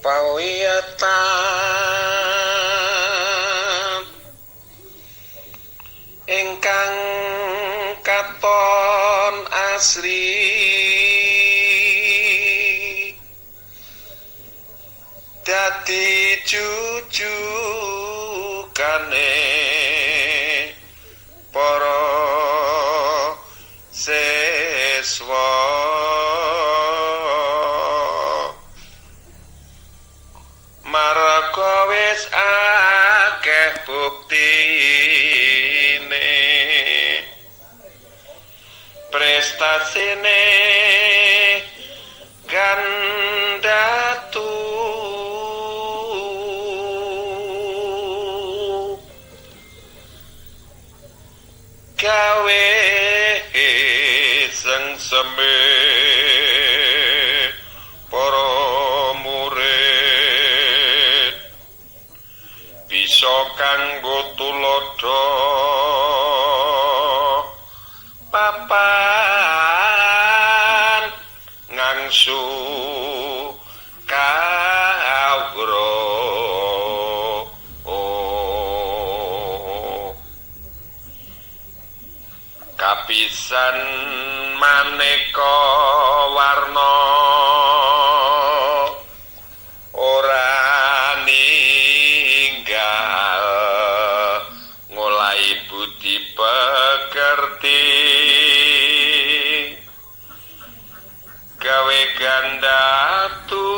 Pawiyatan ingkang katon asri dadi jujukane para siswa. Marga wis akeh buktine, prestasine gandatu, gawe sengseme para murid, bisa kanggo tuladha papan ngangsu kawruh. Kapisan maneka warna ora ninggal ngolahi budi pekerti, gawe gandatu.